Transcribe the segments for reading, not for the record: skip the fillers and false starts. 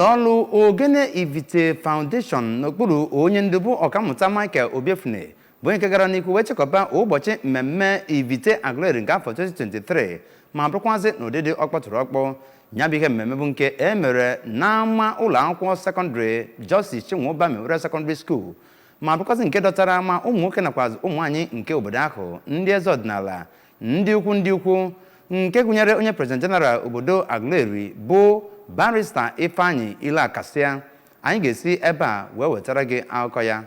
Ụlọọrụ Ogene Ivite Foundation n'okpuru onye ndu bụ Ọkammụta Michael Obiefune, bụ onye nke gara n'ihu wee chịkọba ụbọchị mmemme Ivite Aguleri nke afọ 2023, ma bụrụkwazị n'ụdịdị ọkpọtụrụ ọkpọ. Ya bụ ihe mmemme bụ nke e mere n'ama ụlọ akwụkwọ sekọndịrị Justice Chinwụba Memorial Secondary School, ma bụrụkwazị nke dọtara ma ụmụ nwoke nakwa ụmụ nwaanyị nke obodo ahụ, ndị eze ọdịnala, ndị ukwu, ndị ukwu, nke gụnyere onye President General obodo Aguleri bụ Barrister Ifeanyi Ileakasịa. Anyị ga-esi ebe a wee wetara gị akụkọ ya.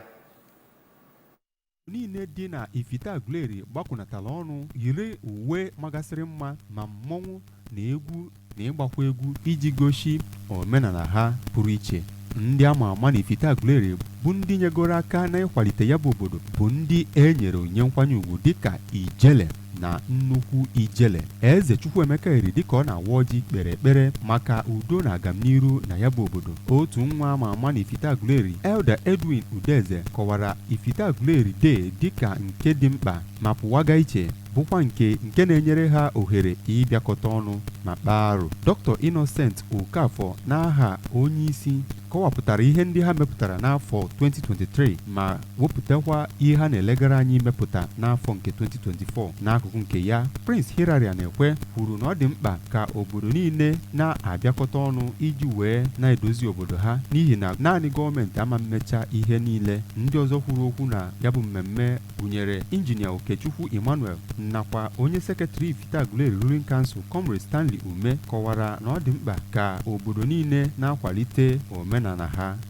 Niile dị na Ifite Aguleri gbakọnatara ọnụ, yiri uwe magasịrị mma, ma mmọnwụ na egwu na ịgbakwa egwu iji gosi omenala ha pụrụ iche. Ndị ama ama na Ifite Aguleri bụ ndị nyegoro aka n'ịkwalite ya bụ obodo bụ ndị e nyere onyinye nkwanye ugwu dịka ijele na nnukwu ijele. Eze Chukwuemeka Eri, dịka ọ na-awa ọjị, kpere ekpere maka udo na agamniru na ya bụ obodo. Otu nwa ama ama na Ifite Aguleri, Elder Edwin Udeze, kọwara Ifite Aguleri Day dịka nke dị mkpa ma pụwaga iche, bụkwa nke na-enyere ha ohere ịbịakọta ọnụ ma kpaa arụ. Dr. Innocent Okafor, n'aha onye isi, kọwapụtara ihe ndị ha mepụtara n'afọ 2023 ma wepụtakwa ihe ha na-elegara anyị imepụta n'afọ nke 2024. N'akụkụ nke ya, Prince Hilary na-ekwe kwuru na ọ dị mkpa ka obodo niile na-abịakọta ọnụ iji wee na-edozi obodo ha, n'ihi na naanị gọọmenti ama mmecha ihe niile. Ndị ọzọ kwuru okwu na ya bụ mmemme gụnyere Injinia Okechukwu Emmanuel nakwa onye secretary Ifite Aguleri Ruling Council, Comrade Stanley Ume, kọwara na ọ dị mkpa ka obodo niile na-akwalite omenala ha.